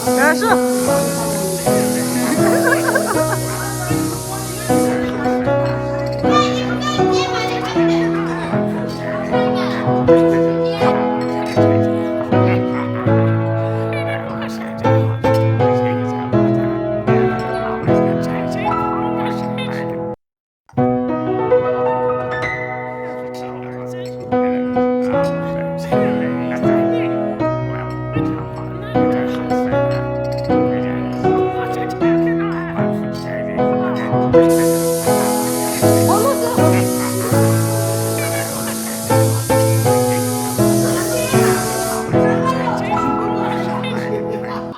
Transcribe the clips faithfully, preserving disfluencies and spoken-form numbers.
хорошо.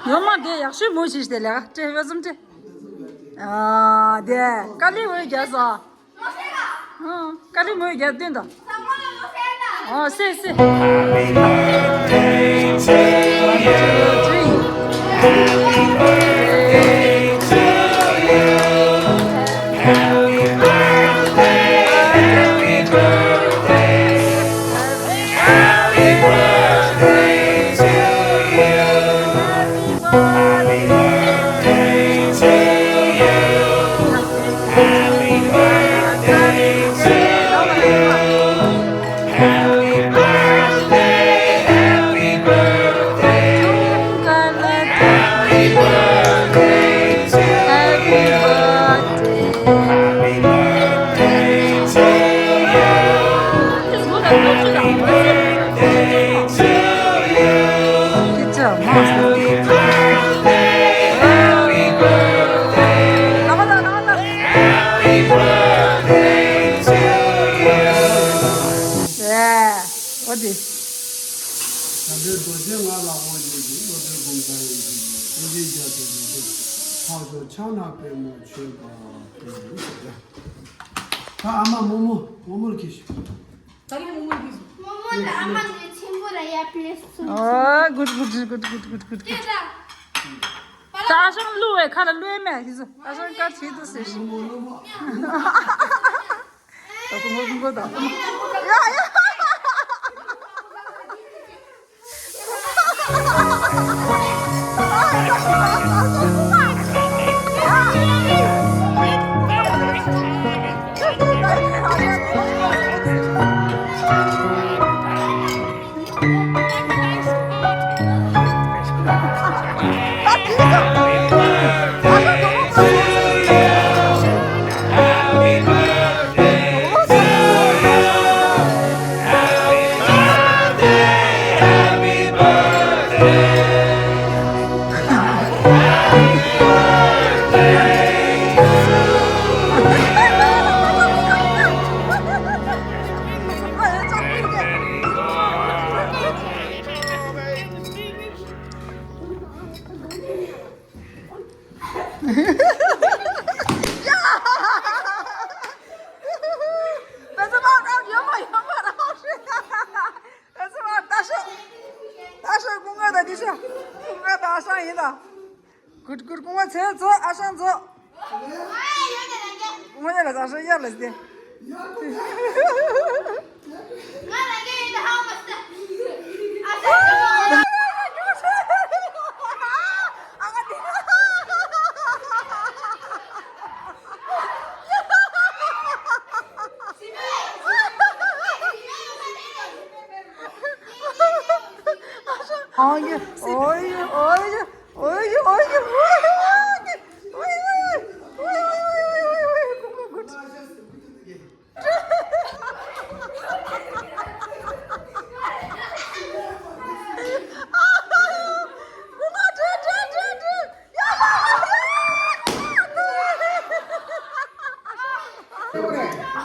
ཡོད་མ་དེ་ཡག་ཤོས་མོ་ཞིག་དེ་ལ་སྤྲད་བ་ཙམ་སྤྲད། ཨ་དེ་དཀའ་ལས་འོས་རྒྱག་སོང་། ཨ་དཀའ་ལས་མོས་རྒྱག་སྟོན་དང་། ཨོ་སེ་སེ། What is? ད་ལྟའི་རྡོ་རྗེ་ང་ལ་དབང་བྱིན་ཅིག་བློ་གྲོས་འབུམ་ཚང་ཡིན་ཅིག་བསྟན་འཛིན་རྒྱ་མཚོ་ཡིན་ཅིག་འཕགས་མཆོག་ཕྱག་ན་པདྨོ་མཆོད་པ་ཕུལ། ད་ཨ་མ་རྨོ་མོ་རྨོ་མོར་ཁྱེར་ཤོག་ད་རེས་རྨོ་མོར་ཁྱེར་ཤོག་རྨོ་མོ་དང་ཨ་མ་ནི་ཆེན་པོ་ར་ཡ་པི་ལེ་སུ། ཨོ་good good good good good good good good. ད་ཨ་ཞང་བླུག་བའི་ཁ་ལ་བླུག་མེད་ཧི་སུ། ཨ་ཞང་དཀར་བྱེད་དུ་ཟེར་ཞིག་ད་ཁོ་ངོ་ཁོ་ད། ཡ་ཡ། Good good. སྐུ་ངོ་ཚེ་ཚོ་ཨ་ཞང་ཚོ། སྐུ་ངོ་ཡ་ལ་ཨ་ཞང་ཡ་ལ་སྟེ། ཨོ་ཡེ་ཨོ་ཡེ་ཨོ་ཡེ། ཨོ་ཡེ་ཨོ་ཡེ་ཨོ་ཡེ་ཨོ་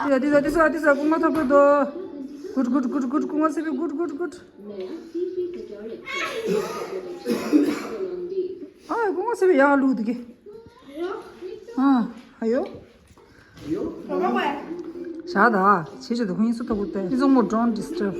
ཡེ། ཏི་ས་ཏི་ས་ཏི་ས་ཏི་ས་སྐུ་ངོ་ཐོབ་འགྲོ་དོ། Good good good good. སྐུ་ངོ་སེ་བི་good good good. ཨ་སྐུ་ངོ་སེ་བི་ཡག་ལུགས་འདུག་གི། ཨ་ཨ་ཡོ། བཞག་ད། ཆེ་ཆེ་དུ་ཧུན་སུ་ཐོག་ཏེ། ཨི་ཙོང་མོ་don't disturb.